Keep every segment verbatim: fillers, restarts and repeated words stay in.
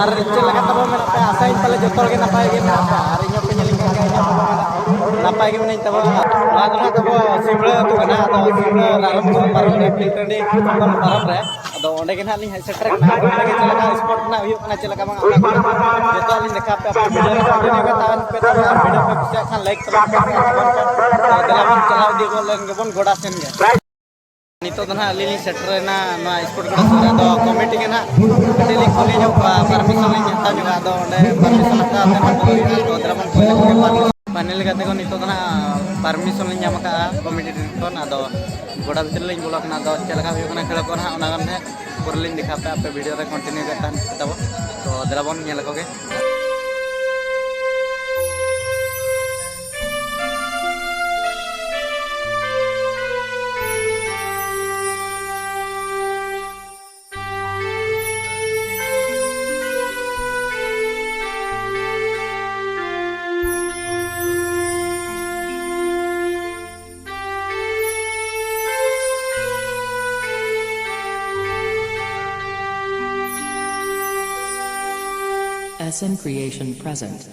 ᱟᱨ ᱪᱮᱫ ᱞᱮᱠᱟ ᱛᱟᱵᱚ ᱢᱮᱱᱟᱜ ᱯᱮᱭᱟ? ᱟᱥᱟᱭᱟᱹᱧ ᱯᱟᱞᱮ ᱡᱚᱛᱚ ᱜᱮ ᱱᱟᱯᱟᱭ ᱜᱮ ᱢᱮᱱᱟᱜ ᱯᱮᱭᱟ᱾ ᱟᱨ ᱤᱧ ᱦᱚᱸ ᱯᱮ ᱧᱮᱞᱤᱧ ᱠᱟᱱ ᱠᱷᱟᱡ, ᱤᱧ ᱦᱚᱸ ᱛᱟᱵᱚ ᱢᱮᱱᱟᱜ, ᱱᱟᱯᱟᱭ ᱜᱮ ᱢᱮᱱᱟᱹᱧ ᱛᱟᱵᱚᱱᱟ᱾ ᱱᱚᱣᱟ ᱫᱚ ᱱᱟᱦᱟᱜ ᱛᱟᱵᱚ ᱥᱤᱢᱲᱟᱹ ᱟᱹᱛᱩ ᱠᱟᱱᱟ᱾ ᱟᱫᱚ ᱥᱤᱢᱲᱟᱹ ᱨᱟᱨᱚᱢ ᱠᱚ ᱯᱟᱨᱚᱢ ᱨᱮ, ᱯᱤᱞ ᱴᱟᱺᱰᱤ ᱠᱷᱚᱱ ᱯᱟᱨᱚᱢ ᱨᱮ, ᱟᱫᱚ ᱚᱸᱰᱮ ᱜᱮ ᱱᱟᱦᱟᱜ ᱞᱤᱧ ᱦᱮᱡ ᱥᱮᱴᱮᱨ ᱠᱟᱱᱟ᱾ ᱟᱫᱚ ᱚᱸᱰᱮ ᱜᱮ ᱪᱮᱫ ᱞᱮᱠᱟ spot ᱨᱮᱱᱟᱜ ᱦᱩᱭᱩᱜ ᱠᱟᱱᱟ, ᱪᱮᱫ ᱞᱮᱠᱟ ᱵᱟᱝ, ᱚᱱᱟ ᱠᱚ ᱡᱚᱛᱚᱣᱟᱜ ᱞᱤᱧ ᱫᱮᱠᱷᱟᱣ ᱯᱮᱭᱟ᱾ ᱟᱯᱮ video ᱨᱮ continue ᱠᱟᱛᱮ ᱛᱟᱦᱮᱱ ᱯᱮ᱾ ᱛᱚᱵᱮ ᱟᱨ video ᱯᱮ ᱠᱩᱥᱤᱭᱟᱜ ᱠᱷᱟᱱ like ᱛᱟᱵᱚᱱ ᱯᱮ, ᱛᱟᱵᱚᱱ ᱯᱮ᱾ ᱛᱚ ᱫᱮᱞᱟ ᱵᱚᱱ ᱪᱟᱞᱟᱣ ᱤᱫᱤ ᱜᱚᱫ ᱞᱮᱱ ᱜᱮᱵᱚᱱ ᱜᱚᱰᱟ ᱥᱮᱱ ᱜᱮ᱾ ᱱᱤᱛᱚᱜ ᱫᱚ ᱱᱟᱦᱟᱜ ᱟᱹᱞᱤᱧ ᱞᱤᱧ ᱥᱮᱴᱮᱨᱮᱱᱟ ᱱᱚᱣᱟ ᱥᱯᱳᱨᱴ ᱜᱚᱰᱟ ᱥᱩᱨ ᱨᱮ᱾ ᱟᱫᱚ ᱠᱚᱢᱤᱴᱤ ᱜᱮ ᱱᱟᱦᱟᱜ ᱠᱟᱹᱴᱤᱡ ᱞᱤᱧ ᱠᱩᱞᱤ ᱧᱚᱜ ᱠᱚᱣᱟ, permission ᱞᱤᱧ ᱦᱟᱛᱟᱣ ᱧᱚᱜᱟ᱾ ᱟᱫᱚ ᱚᱸᱰᱮ permission ᱦᱟᱛᱟᱣ ᱠᱟᱛᱮ ᱱᱟᱦᱟᱜ ᱵᱚᱞᱚ ᱦᱩᱭᱩᱜᱼᱟ᱾ ᱛᱚ ᱫᱮᱞᱟ ᱵᱚᱱ ᱠᱩᱞᱤ ᱞᱮᱠᱚ ᱜᱮ᱾ Finally ᱜᱟᱛᱮ ᱠᱚ, ᱱᱤᱛᱚᱜ ᱫᱚ ᱱᱟᱦᱟᱜ permission ᱞᱤᱧ ᱧᱟᱢ ᱟᱠᱟᱫᱼᱟ ᱠᱚᱢᱤᱴᱤ ᱴᱷᱮᱱ ᱠᱷᱚᱱ᱾ ᱟᱫᱚ ᱜᱚᱰᱟ ᱵᱷᱤᱛᱨᱤ ᱞᱤᱧ ᱵᱚᱞᱚ ᱠᱟᱱᱟ᱾ ᱟᱫᱚ ᱪᱮᱫ ᱞᱮᱠᱟ ᱦᱩᱭᱩᱜ ᱠᱟᱱᱟ ᱠᱷᱮᱞ ᱠᱚ ᱱᱟᱦᱟᱜ, ᱚᱱᱟ ᱜᱮ ᱱᱟᱦᱟᱜ ᱯᱚᱨᱮ ᱞᱤᱧ ᱫᱮᱠᱷᱟᱣ ᱯᱮᱭᱟ᱾ ᱟᱯᱮ video ᱨᱮ continue ᱜᱮ ᱛᱟᱦᱮᱱ ᱯᱮ ᱛᱟᱵᱚ᱾ ᱛᱚ ᱫᱮᱞᱟ ᱵᱚᱱ ᱧᱮᱞ ᱟᱠᱚ ᱜᱮ᱾ S N Creation present.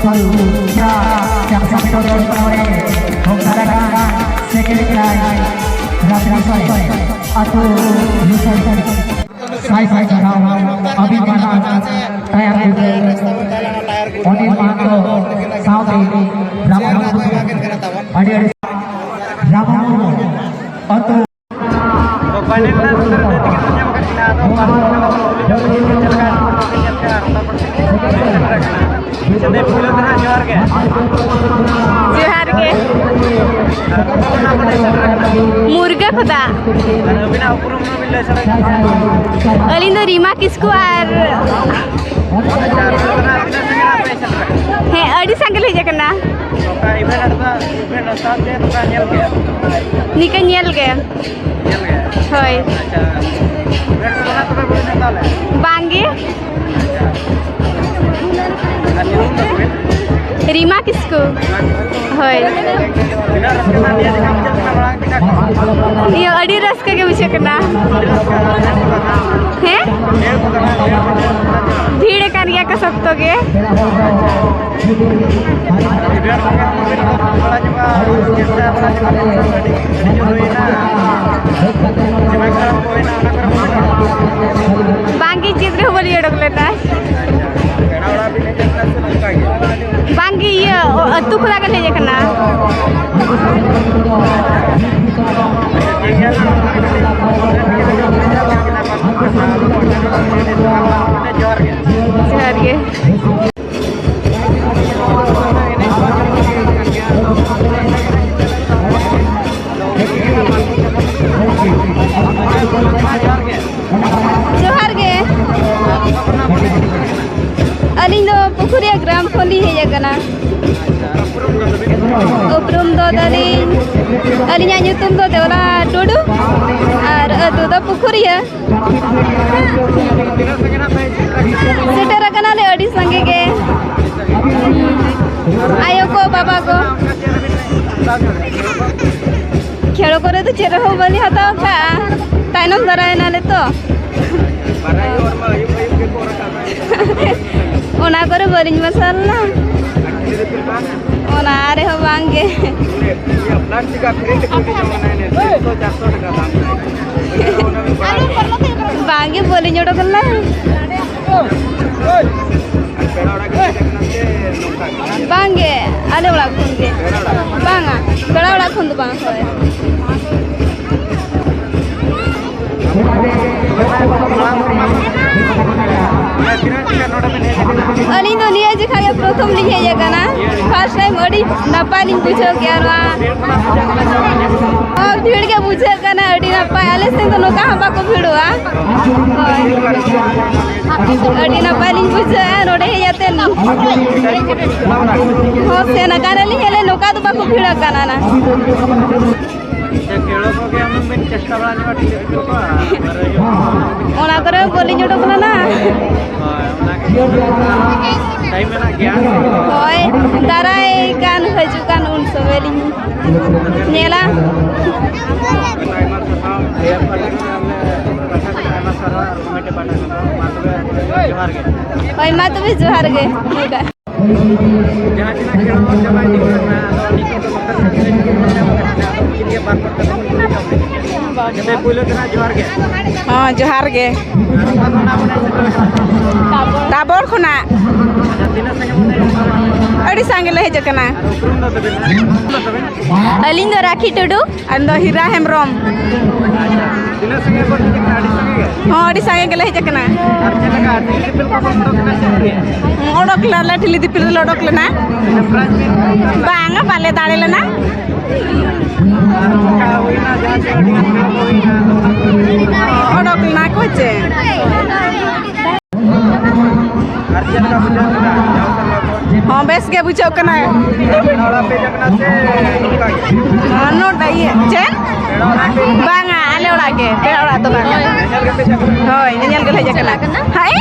ᱡᱟᱦᱟᱸ ᱥᱟᱢᱤᱞ ᱫᱚ ᱦᱩᱭᱩᱜ ᱠᱟᱱᱟ ᱱᱚᱰᱮ ᱦᱚᱠᱫᱟᱨ ᱟᱠᱟᱱ ᱥᱮᱠᱮᱱᱰ ᱯᱨᱟᱭᱤᱡᱽ ᱨᱟᱡᱽᱱᱤ ᱥᱚᱨᱮᱱ, ᱟᱹᱛᱩ ᱞᱩᱥᱟᱹᱭ᱾ ᱥᱟᱭ ᱥᱟᱭ ᱥᱟᱨᱦᱟᱣ ᱟᱹᱵᱤᱱ ᱢᱟᱨᱟᱝ ᱴᱟᱭᱟᱨ ᱠᱚ ᱚᱱᱤᱞ ᱢᱟᱦᱟᱛᱚ ᱥᱟᱶᱛᱮ ᱨᱟᱢ ᱢᱩᱨᱢᱩ, ᱟᱹᱰᱤ ᱟᱹᱰᱤ ᱨᱟᱢ ᱢᱩᱨᱢᱩ ᱟᱹᱛᱩ᱾ ᱛᱚ, ᱯᱷᱟᱭᱱᱮᱞ ᱨᱮᱱᱟᱜ ᱥᱩᱫᱷᱟᱹ ᱫᱚ ᱴᱤᱠᱤᱴ ᱵᱚᱱ ᱧᱟᱢ ᱟᱠᱟᱫ ᱠᱤᱱᱟ᱾ ᱟᱫᱚ ᱯᱟᱨᱥᱚᱱᱟᱞ ᱠᱟᱛᱷᱟ ᱵᱚᱱ ᱠᱩᱞᱤ ᱧᱚᱜ ᱠᱤᱱᱟ, ᱪᱮᱫ ᱞᱮᱠᱟ ᱥᱮᱴᱮᱨ ᱟᱠᱟᱱᱟ? ᱥᱟᱹᱫᱟᱹᱭ ᱯᱩᱭᱞᱩ ᱫᱚ ᱱᱟᱦᱟᱜ ᱡᱚᱦᱟᱨ ᱜᱮ᱾ ᱡᱚᱦᱟᱨ ᱜᱮ᱾ ᱟᱨ ᱚᱠᱟ ᱠᱷᱚᱱᱟᱜ ᱵᱚᱱ ᱦᱮᱡ ᱥᱮᱴᱮᱨ ᱟᱠᱟᱱᱟ? ᱢᱩᱨᱜᱟᱹ ᱠᱷᱚᱫᱟ᱾ ᱟᱨ ᱟᱹᱵᱤᱱᱟᱜ ᱩᱯᱨᱩᱢ ᱦᱚᱸ ᱵᱤᱱ ᱞᱟᱹᱭ ᱥᱟᱰᱮ ᱠᱮᱫᱟ? ᱟᱹᱞᱤᱧ ᱫᱚ ᱨᱤᱢᱟ ᱠᱤᱥᱠᱩ ᱟᱨ ᱟᱪᱪᱷᱟ, ᱟᱯᱮ ᱫᱚ ᱱᱟᱦᱟᱜ ᱛᱤᱱᱟᱹᱜ ᱥᱟᱺᱜᱤᱧ ᱱᱟᱦᱟᱜ ᱯᱮ ᱦᱮᱡ ᱥᱮᱴᱮᱨ ᱟᱠᱟᱱᱟ? ᱦᱮᱸ, ᱟᱹᱰᱤ ᱥᱟᱸᱜᱮ ᱞᱮ ᱦᱮᱡ ᱟᱠᱟᱱᱟ᱾ ᱱᱚᱝᱠᱟ ᱤᱵᱷᱮᱱᱴ ᱨᱮᱫᱚ, ᱤᱵᱷᱮᱱᱴ ᱨᱟᱥᱛᱟ ᱛᱮ ᱱᱚᱝᱠᱟ ᱧᱮᱞ ᱠᱮᱜᱼᱟ? ᱱᱤᱠᱟᱹ ᱧᱮᱞ ᱜᱮ᱾ ᱧᱮᱞ ᱜᱮ? ᱦᱳᱭ᱾ ᱟᱪᱪᱷᱟ᱾ ᱤᱵᱷᱮᱱᱴ ᱨᱮᱫᱚ ᱱᱟᱦᱟᱜ ᱛᱚᱵᱮ ᱵᱟᱹᱵᱤᱱ ᱦᱟᱛᱟᱣ ᱞᱮᱫᱼᱟ? ᱵᱟᱝ ᱜᱮ᱾ ᱟᱨ ᱧᱩᱛᱩᱢ ᱫᱚ ᱛᱟᱵᱤᱱ? ᱨᱤᱢᱟ ᱠᱤᱥᱠᱩ᱾ ᱦᱳᱭ᱾ ᱛᱤᱱᱟᱹᱜ ᱨᱟᱹᱥᱠᱟᱹ ᱱᱟᱦᱟᱜ ᱱᱤᱭᱟᱹ ᱡᱮᱠᱷᱟ ᱵᱩᱡᱷᱟᱹᱜ ᱠᱟᱱᱟ ᱢᱟᱲᱟᱝ ᱡᱮᱠᱷᱟ ᱠᱷᱚᱱ? ᱤᱭᱟᱹ, ᱟᱹᱰᱤ ᱨᱟᱹᱥᱠᱟᱹ ᱜᱮ ᱵᱩᱡᱷᱟᱹᱜ ᱠᱟᱱᱟ᱾ ᱟᱹᱰᱤ ᱨᱟᱹᱥᱠᱟᱹ ᱟᱨ ᱧᱮᱞ ᱠᱚ ᱱᱟᱦᱟᱜ? ᱦᱮᱸ? ᱧᱮᱞ ᱠᱚ ᱱᱟᱦᱟᱜ, ᱧᱮᱞ ᱠᱚ ᱱᱟᱦᱟᱜ᱾ ᱵᱷᱤᱲ ᱟᱠᱟᱱ ᱜᱮᱭᱟ ᱠᱚ ᱥᱚᱠᱛᱚ ᱜᱮ᱾ ᱤᱵᱷᱮᱱᱴ ᱨᱮᱜᱮ ᱟᱵᱚ ᱵᱤᱱ ᱨᱚᱲ ᱵᱟᱲᱟ ᱧᱚᱜᱟ, ᱪᱮᱥᱴᱟ ᱵᱟᱲᱟ ᱧᱚᱜᱟ, ᱟᱹᱰᱤ, ᱟᱹᱰᱤ ᱡᱳᱨ ᱦᱩᱭᱱᱟ᱾ ᱥᱮ ᱵᱟᱝ ᱠᱷᱟᱨᱟᱯ ᱠᱚ ᱦᱩᱭᱱᱟ, ᱚᱱᱟ ᱠᱚᱨᱮ ᱵᱟᱝ ᱜᱟᱱᱚᱜᱼᱟ? ᱵᱟᱝ ᱜᱮ, ᱪᱮᱫ ᱨᱮᱦᱚᱸ ᱵᱟᱹᱞᱤᱧ ᱚᱰᱚᱠ ᱞᱮᱱᱟ᱾ ᱯᱮᱲᱟ ᱚᱲᱟᱜ ᱵᱤᱱ ᱦᱮᱡ ᱞᱮᱱᱟ ᱥᱮ ᱱᱚᱝᱠᱟ ᱜᱮ? ᱵᱟᱝ ᱜᱮ, ᱤᱭᱟᱹ, ᱚ, ᱟᱹᱛᱩ ᱠᱷᱚᱱᱟᱜ ᱜᱮ ᱦᱮᱡ ᱟᱠᱟᱱᱟ᱾ ᱴᱷᱤᱠ ᱜᱮᱭᱟ, ᱱᱚᱣᱟ ᱠᱚᱨᱮ ᱠᱟᱹᱴᱤᱡ ᱠᱚᱱᱴᱮᱱᱴ ᱜᱮ ᱦᱟᱸᱜ ᱵᱟᱹᱱᱩᱜ ᱟᱠᱟᱫᱟ, ᱯᱟᱥᱯᱳᱨᱴ ᱠᱟᱴᱷᱟ ᱠᱚ ᱠᱚᱱᱴᱮᱱᱴ ᱠᱚ ᱧᱮᱞ ᱤᱫᱤ ᱛᱟᱵᱚᱱᱟ᱾ ᱡᱚᱦᱟᱨ ᱜᱮ᱾ ᱡᱚᱦᱟᱨ ᱜᱮ᱾ ᱡᱚᱦᱟᱨ ᱜᱮ᱾ ᱟᱹᱞᱤᱧ ᱫᱚ ᱯᱩᱠᱷᱩᱨᱤᱭᱟᱹ ᱜᱨᱟᱢ ᱠᱷᱚᱱ ᱞᱤᱧ ᱦᱮᱡ ᱟᱠᱟᱱᱟ᱾ ᱩᱯᱨᱩᱢ ᱫᱚ ᱛᱟᱹᱞᱤᱧ, ᱟᱹᱞᱤᱧᱟᱜ ᱧᱩᱛᱩᱢ ᱫᱚ ᱫᱮᱣᱞᱟ ᱴᱩᱰᱩ ᱟᱨ ᱟᱹᱛᱩ ᱫᱚ ᱯᱩᱠᱷᱩᱨᱤᱭᱟᱹ᱾ ᱥᱮᱴᱮᱨ ᱟᱠᱟᱱᱟᱞᱮ ᱟᱹᱰᱤ ᱥᱟᱸᱜᱮ ᱜᱮ, ᱟᱭᱳ ᱠᱚ, ᱵᱟᱵᱟ ᱠᱚ᱾ ᱠᱷᱮᱲᱚ ᱠᱚᱨᱮ ᱫᱚ ᱪᱮᱫ ᱨᱮᱦᱚᱸ ᱵᱟᱹᱞᱤᱧ ᱦᱟᱛᱟᱣ ᱠᱟᱜᱼᱟ, ᱛᱟᱭᱱᱚᱢ ᱫᱟᱨᱟᱭ ᱮᱱᱟᱞᱮ ᱛᱚ᱾ ᱚᱱᱟ ᱠᱚᱨᱮ ᱵᱟᱹᱞᱤᱧ ᱢᱮᱥᱟ ᱞᱮᱱᱟ᱾ ᱚᱱᱟ ᱨᱮᱦᱚᱸ ᱵᱟᱝ ᱜᱮ᱾ ᱯᱞᱟᱥᱴᱤᱠ ᱟᱜ ᱯᱞᱮᱴ ᱠᱚ ᱤᱫᱤ ᱡᱚᱝ ᱠᱟᱱᱟ, ᱮᱱᱮ ᱛᱤᱱᱥᱚ ᱪᱟᱨᱥᱚ ᱴᱟᱠᱟ ᱫᱟᱢ ᱢᱮᱱᱟᱜᱼᱟ᱾ ᱵᱟᱝ ᱜᱮ, ᱵᱟᱹᱞᱤᱧ ᱚᱰᱚᱠ ᱞᱮᱱᱟ᱾ ᱟᱨ ᱯᱮᱲᱟ ᱚᱲᱟᱜ ᱜᱮ ᱦᱮᱡ ᱟᱠᱟᱱᱟ ᱥᱮ ᱱᱚᱝᱠᱟ ᱜᱮ? ᱵᱟᱝ ᱜᱮ, ᱟᱞᱮ ᱚᱲᱟᱜ ᱠᱷᱚᱱ ᱜᱮ᱾ ᱯᱮᱲᱟ ᱚᱲᱟᱜ? ᱵᱟᱝᱟ, ᱯᱮᱲᱟ ᱚᱲᱟᱜ ᱠᱷᱚᱱ ᱫᱚ ᱵᱟᱝ, ᱦᱳᱭ᱾ ᱟᱹᱞᱤᱧ ᱫᱚ ᱱᱤᱭᱟᱹ ᱡᱮᱠᱷᱟ ᱜᱮ ᱯᱨᱚᱛᱷᱚᱢ ᱞᱤᱧ ᱦᱮᱡ ᱟᱠᱟᱱᱟ, first time᱾ ᱟᱹᱰᱤ ᱱᱟᱯᱟᱭ ᱞᱤᱧ ᱵᱩᱡᱷᱟᱹᱣ ᱠᱮᱜᱼᱟ ᱱᱚᱣᱟ᱾ ᱦᱚᱸ, ᱵᱷᱤᱲ ᱜᱮ ᱵᱩᱡᱷᱟᱹᱜ ᱠᱟᱱᱟ, ᱟᱹᱰᱤ ᱱᱟᱯᱟᱭ᱾ ᱟᱞᱮ ᱥᱮᱱ ᱫᱚ ᱱᱚᱝᱠᱟ ᱦᱚᱸ ᱵᱟᱠᱚ ᱵᱷᱤᱲᱚᱜᱼᱟ᱾ ᱦᱳᱭ, ᱟᱹᱰᱤ ᱱᱟᱯᱟᱭ ᱞᱤᱧ ᱵᱩᱡᱷᱟᱹᱣᱮᱫᱼᱟ ᱱᱚᱰᱮ ᱦᱮᱡ ᱟᱛᱮᱫ᱾ ᱦᱚᱸ, ᱥᱮᱱ ᱟᱠᱟᱱ ᱨᱮᱞᱤᱧ ᱦᱮᱡ ᱞᱮᱱ, ᱱᱚᱝᱠᱟ ᱫᱚ ᱵᱟᱠᱚ ᱵᱷᱤᱲ ᱟᱠᱟᱱᱟ ᱱᱟ᱾ ᱥᱮ ᱠᱷᱮᱞᱳ ᱠᱚᱜᱮ ᱟᱢ ᱵᱮᱱ ᱪᱮᱥᱴᱟ ᱵᱟᱲᱟ ᱧᱚᱜᱼᱟ, ᱴᱷᱤᱠ ᱠᱚ ᱟᱨ ᱚᱱᱟ ᱠᱚᱨᱮ ᱵᱟᱹᱞᱤᱧ ᱚᱰᱚᱠ ᱞᱮᱱᱟ᱾ ᱦᱳᱭ, ᱚᱱᱟ ᱜᱮ᱾ ᱴᱟᱭᱤᱢ ᱢᱮᱱᱟᱜ ᱜᱮᱭᱟ᱾ ᱦᱳᱭ, ᱫᱟᱨᱟᱭ ᱠᱟᱱ, ᱦᱤᱡᱩᱜ ᱠᱟᱱ ᱩᱱ ᱥᱚᱢᱚᱭ ᱞᱤᱧ ᱧᱮᱞᱟ᱾ ᱟᱭᱢᱟ ᱥᱟᱨᱦᱟᱣ, ᱟᱞᱮ ᱯᱟᱦᱴᱟ ᱠᱷᱚᱱ, ᱟᱞᱮ ᱯᱟᱦᱴᱟ ᱠᱷᱚᱱ ᱟᱭᱢᱟ ᱥᱟᱨᱦᱟᱣ ᱟᱨ ᱠᱚᱢᱤᱴᱤ ᱯᱟᱦᱴᱟ ᱠᱷᱚᱱ ᱫᱚ ᱢᱟ ᱛᱚᱵᱮ ᱡᱚᱦᱟᱨ ᱜᱮ᱾ ᱦᱳᱭ, ᱢᱟ ᱛᱚᱵᱮ ᱡᱚᱦᱟᱨ ᱜᱮ᱾ ᱡᱟᱦᱟᱸ ᱛᱤᱱᱟᱹᱜ ᱠᱷᱮᱞ ᱠᱚ ᱪᱟᱵᱟ ᱤᱫᱤᱜ ᱠᱟᱱᱟ, ᱟᱫᱚ ᱱᱤᱛᱚᱜ ᱫᱚ ᱵᱟᱠᱚ ᱠᱷᱮᱞ ᱠᱟᱱᱟ, ᱟᱫᱚ ᱩᱱᱠᱤᱱ ᱜᱮ ᱵᱟᱨ ᱦᱚᱲ ᱠᱟᱛᱮ ᱵᱚᱱ ᱠᱩᱞᱤ ᱠᱟᱜ ᱵᱤᱱᱟ᱾ ᱡᱟᱛᱮ ᱯᱳᱭᱞᱳ ᱛᱮᱱᱟᱜ ᱡᱚᱦᱟᱨ ᱜᱮ᱾ ᱦᱚᱸ, ᱡᱚᱦᱟᱨ ᱜᱮ᱾ ᱟᱨ ᱚᱠᱟ ᱠᱷᱚᱱᱟᱜ ᱵᱚᱱ ᱦᱮᱡ ᱥᱮᱴᱮᱨ ᱟᱠᱟᱱᱟ? ᱛᱟᱵᱚᱨ ᱠᱷᱚᱱᱟᱜ᱾ ᱟᱪᱪᱷᱟ, ᱛᱤᱱᱟᱹᱜ ᱥᱟᱺᱜᱤᱧ ᱵᱚᱱ ᱦᱮᱡ ᱥᱮᱴᱮᱨ ᱟᱠᱟᱱᱟ? ᱟᱹᱰᱤ ᱥᱟᱸᱜᱮ ᱞᱮ ᱦᱮᱡ ᱟᱠᱟᱱᱟ᱾ ᱟᱨ ᱩᱯᱨᱩᱢ ᱫᱚ ᱛᱟᱵᱮᱱ? ᱩᱯᱨᱩᱢ ᱫᱚ ᱛᱟᱵᱮᱱ? ᱟᱹᱞᱤᱧ ᱫᱚ ᱨᱟᱠᱷᱤ ᱴᱩᱰᱩ᱾ ᱟᱹᱞᱤᱧ ᱫᱚ ᱦᱤᱨᱟ ᱦᱮᱢᱵᱨᱚᱢ᱾ ᱟᱪᱪᱷᱟ, ᱛᱤᱱᱟᱹᱜ ᱥᱟᱺᱜᱤᱧ ᱵᱚᱱ ᱦᱮᱡ ᱟᱠᱟᱱᱟ? ᱟᱹᱰᱤ ᱥᱟᱸᱜᱮ ᱜᱮ᱾ ᱦᱚᱸ, ᱟᱹᱰᱤ ᱥᱟᱸᱜᱮ ᱜᱮᱞᱮ ᱦᱮᱡ ᱟᱠᱟᱱᱟ᱾ ᱟᱨ ᱪᱮᱫ ᱞᱮᱠᱟ ᱴᱷᱤᱞᱤ ᱫᱤᱯᱤᱞ ᱠᱚᱵᱚᱱ ᱚᱰᱚᱠ ᱮᱱᱟ ᱥᱮ ᱟᱹᱣᱨᱤ? ᱚᱰᱚᱠ ᱞᱮᱱᱟᱞᱮ, ᱴᱷᱤᱞᱤ ᱫᱤᱯᱤᱞ ᱨᱮᱞᱮ ᱚᱰᱚᱠ ᱞᱮᱱᱟ᱾ ᱯᱨᱟᱭᱤᱡᱽ ᱯᱮ ᱧᱟᱢ ᱠᱟᱫᱟ? ᱵᱟᱝᱟ, ᱵᱟᱞᱮ ᱫᱟᱲᱮ ᱞᱮᱱᱟ᱾ ᱟᱨ ᱚᱱᱠᱟ ᱦᱩᱭᱱᱟ ᱡᱟᱦᱟᱸ ᱪᱮ ᱟᱹᱰᱤ ᱜᱟᱱ ᱯᱮᱲᱟ ᱠᱚ ᱦᱩᱭᱱᱟ, ᱟᱫᱚ ᱚᱱᱟ ᱠᱚ ᱚᱰᱚᱠ ᱞᱮᱱᱟ ᱠᱚ ᱪᱮ? ᱟᱨ ᱪᱮᱫ ᱞᱮᱠᱟ ᱵᱩᱡᱷᱟᱹᱜ ᱠᱟᱱᱟ ᱡᱟᱣ ᱥᱮᱨᱢᱟ ᱠᱷᱚᱱ? ᱦᱚᱸ, ᱵᱮᱥ ᱜᱮ ᱵᱩᱡᱷᱟᱹᱜ ᱠᱟᱱᱟ᱾ ᱯᱮᱲᱟ ᱚᱲᱟᱜ ᱯᱮ ᱦᱮᱡ ᱟᱠᱟᱱᱟ ᱥᱮ ᱱᱚᱝᱠᱟ ᱜᱮ? ᱦᱚᱸ, ᱱᱚᱰᱮ ᱤᱭᱟᱹ, ᱪᱮᱫ? ᱯᱮᱲᱟ ᱚᱲᱟᱜ ᱯᱮ ᱦᱮᱡ ᱟᱠᱟᱱᱟ? ᱵᱟᱝᱟ, ᱟᱞᱮ ᱚᱲᱟᱜ ᱜᱮ, ᱯᱮᱲᱟ ᱚᱲᱟᱜ ᱫᱚ ᱵᱟᱝᱟ᱾ ᱧᱮᱧᱮᱞ ᱜᱮᱯᱮ ᱦᱮᱡ ᱟᱠᱟᱱᱟ? ᱦᱳᱭ, ᱧᱮᱧᱮᱞ ᱜᱮᱞᱮ ᱦᱮᱡ ᱟᱠᱟᱱᱟ᱾ ᱦᱟᱭ?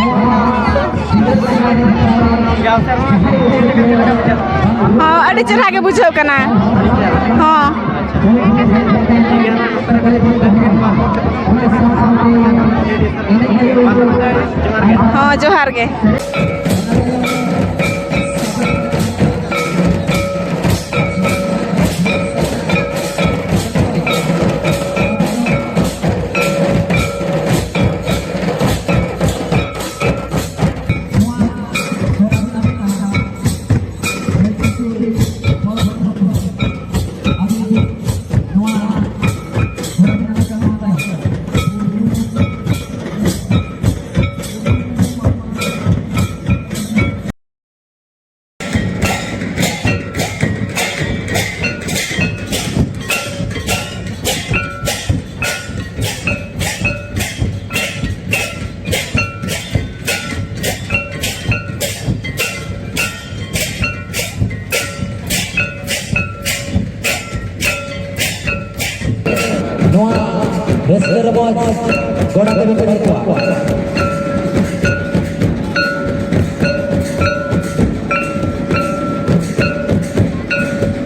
ᱡᱟᱣ ᱥᱮᱨᱢᱟ ᱠᱷᱚᱱ ᱪᱮᱫ ᱞᱮᱠᱟ, ᱪᱮᱫ ᱞᱮᱠᱟ ᱵᱩᱡᱷᱟᱹᱜ ᱠᱟᱱᱟ? ᱦᱚᱸ, ᱟᱹᱰᱤ ᱪᱮᱦᱨᱟ ᱜᱮ ᱵᱩᱡᱷᱟᱹᱜ ᱠᱟᱱᱟ᱾ ᱦᱚᱸ᱾ ᱦᱚᱸ, ᱡᱚᱦᱟᱨ ᱜᱮ᱾ ᱨᱚᱢᱚᱡᱽ ᱜᱚᱰᱟ ᱛᱮᱵᱚᱱ ᱥᱮᱴᱮᱨ ᱠᱚᱣᱟ᱾